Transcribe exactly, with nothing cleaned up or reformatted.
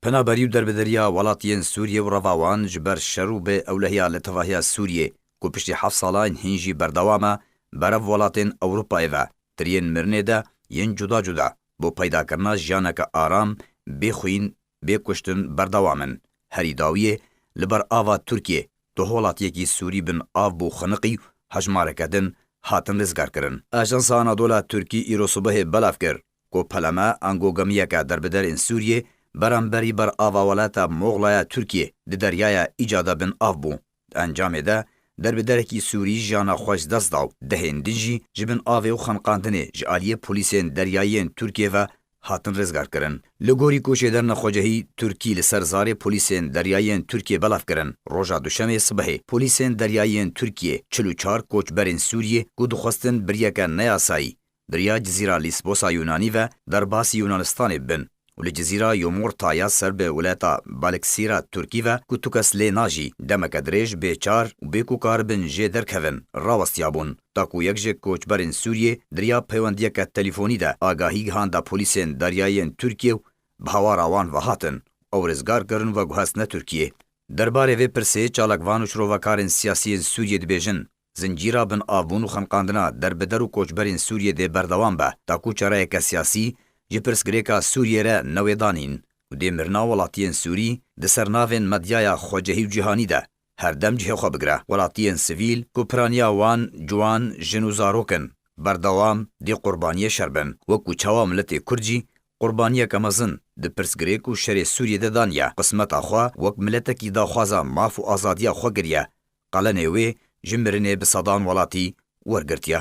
Penaberî û derbederiya welatiyên Sûriyê û reva wan ji ber şer û bê ewlehiya li tevahiya Sûriyê ku piştî heft salan hîn jî berdewam e, berev welatên Ewropayê ve tiriyên mirinê de yên cuda cuda bo peydakirina jiyaneke aram, bê xwîn, bê kuştin berdewam in. Herî dawiyê li ber ava Tirkiyê duh welatiyekî Sûrî bin av bû xiniqî û hejmareke din hatin rizgarkirin. Ajansa Anadola Tirkî îro sibehê belav kir ku peleme ango gemiyeke derbederên Sûriyê beramberî ber ava welata Moxlaya Tirkiyê di deryaya Îca de bin av bû. Di encamê de derbederekî Sûrî jiyana xwe ji dest da û dehên din jî ji bin avê û xenqandinê ji aliyê polîsên deryayiyên Tirkiyê ve hatin rizgarkirin. Li gorî koçê derne xwecehî Tirkî li ser zarê polîsên deryayiyên Tirkiyê belav kirin, roja Duşemê sibehê polîsên deryayiyên Tirkiyê çil û çar koçberên Sûriyê ku dixwestin biriyeke neyasayî biriya Cizîra Lîsbosa Yûnanî ve derbasî Yûnanistanê bibin û li Cizîra Yomorta ya ser bi welata Baliksîra Tirkî ve ku tu kes lê najî, demeke dirêj bê çar û bê ku karibin jê derkevin, rawestiyabûn. Ta ku yek ji koçberên Sûriyê di riya peywendiyeke telîfonî de agahî gihanda polîsên deryayiyên Tirkiyê û bi hawara wan ve hatin. Ew rizgar kirin û veguhestine Tirkiyê. Derbarê vê pirsê çalakvan û şirovekarên siyasî yên Sûriyê dibêjin, zincîra bin avbûn û xenqandina derbeder û koçberên Sûriyê dê berdewam be, ta ku çareyeke siyasî ji pirsgirêka Sûriyê re newê danîn û dê mirina welatiyên Sûrî di ser navên medyaya xwecehî û cîhanî de her dem cihê xwe bigire. Welatiyên sivîl ku piraniya wan ciwan, jin û zarok in, berdewam dê qurbaniyê şer bin. Wek ku çawa miletê Kurd jî qurbaniyeke mezin di pirsgirêk û şerê Sûriyê de daniye, qismeta xwe wek miletekî daxwaza maf û azadiya xwe kiriye, qelenê wê ji mirinê bi sedan welatî wergirtiye.